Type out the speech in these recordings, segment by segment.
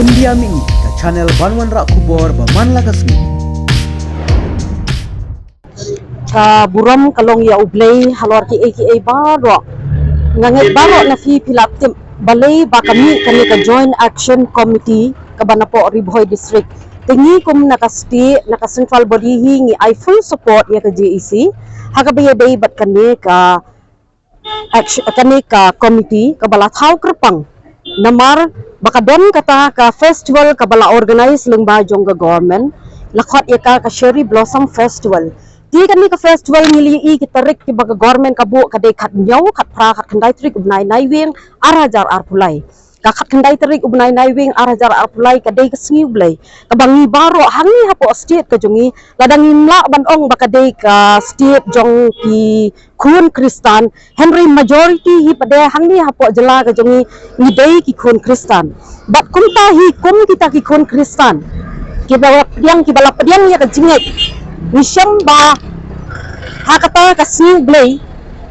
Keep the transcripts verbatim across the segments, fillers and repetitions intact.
India Mini, ka channel ban wanrah khubor ba man la ka sngi. Ka burom ka long ïa U Blei halor kiei kiei baroh. Nga ngeit baroh na phi phi la tip balei ba ka mih kane ka Joint Action Committee kaba napoh Ri Bhoi District. Te ngi kum na ka state, na ka central body hi ngi ai full support ïa ka J A C ha kaba ïadei bad kane ka action, kane ka committee kaba la thaw kyrpang. Namar ba ka don kata ka festival kaba la organize lyngba jong ka government, la khot ïa ka ka Cherry Blossom Festival. Te kane ka festival ngi la ïohi ki tarik kiba ka government ka buh ka dei khathynñiew, khatphra, khatkhyndai tarik u bnai Naiwieng ar hajar arphew lai. Ka khatkhyndai tarik u bnai Naiwieng ar hajar arphew lai ka dei ka sngi U Blei kaba ngi baroh hangne hapoh state ka jong ngi, lada ngim lah ban ong ba ka dei ka state jong ki khun Khristan, hynrei majority hi pat de hangne hapoh jylla ka jong ngi ngi dei ki khun Khristan. Bad kumta hi kum kita ki khun Khristan kiba la pdiang, kiba la pdiang ïa ka jingngeit, ngi shem ba ha kata ka sngi U Blei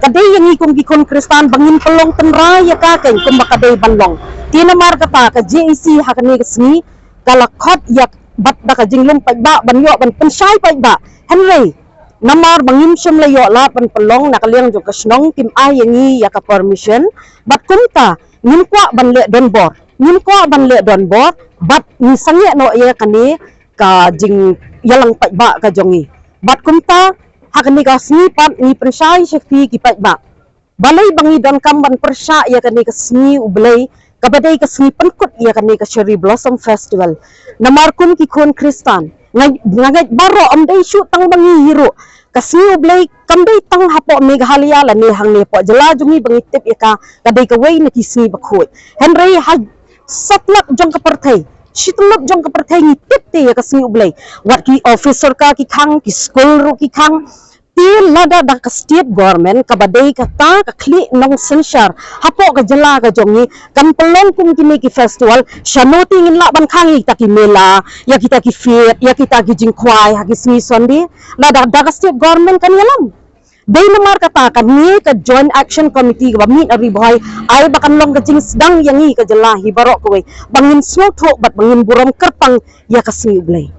ka dei ïa ngi kum ki khun Khristan ba ngin pynlong tynrai ïa ka keiñ kumba ka dei ban long. Te namar kata ka J A C ha kane ka sngi ka la khot ïa bad da ka jinglum paidbah ban ïoh ban pynshai paidbah. Hynrei namar ba ngim shym la ïoh lad ban pynlong, na ka liang jong ka shnong kim ai ïa ngi ïa ka permission. Bad kumta ngim kwah ban leh donbor, ngim kwah ban leh donbor bad ngi sangeh noh ïa kane ka jingïalang paidbah ka jong ngi. Bad kumta ha kane ka sngi pat ngi pynshai sha phi ki paidbah, balei ba ngi donkam ban pyrshah ïa kane ka sngi U Blei kaba dei ka sngi pynkut ïa kane ka Cherry Blossom Festival. Namar kum ki khun Khristan, nga, nga ngeit baroh, ym dei shuh tang ba ngi hi ruh, ka sngi U Blei kam dei tang hapoh Meghalaya lane hangne hapoh jylla jong ngi ba ngi tip ïa ka, ka dei kawei na ki sngi bakhuid. Hynrei ha satlak jong ka pyrthei, shi tyllup jong ka pyrthei ngi tip te ïa ka sngi U Blei. Wat ki office sorkar ki khang, ki skul ruh ki khang. Te lada da ka state government kaba dei kata ka khlieh nongsynshar hapoh ka jylla ka jong ngi kan pynlong kum kine ki festival, shano te ngin lah ban khang ïa kita ki mela, ïa kita ki fete, ïa kita ki jingkhwai ha ki sngi Sunday? Lada da ka state government kan ïalam. Dei namar kata kane ka Joint Action Committee kaba mih na Ri Bhoi ai ba kan long ka jingsdang ïa ngi ka jylla hi baroh kawei ba ngin sngewthuh bad ba ngin burom kyrpang ïa ka sngi U Blei.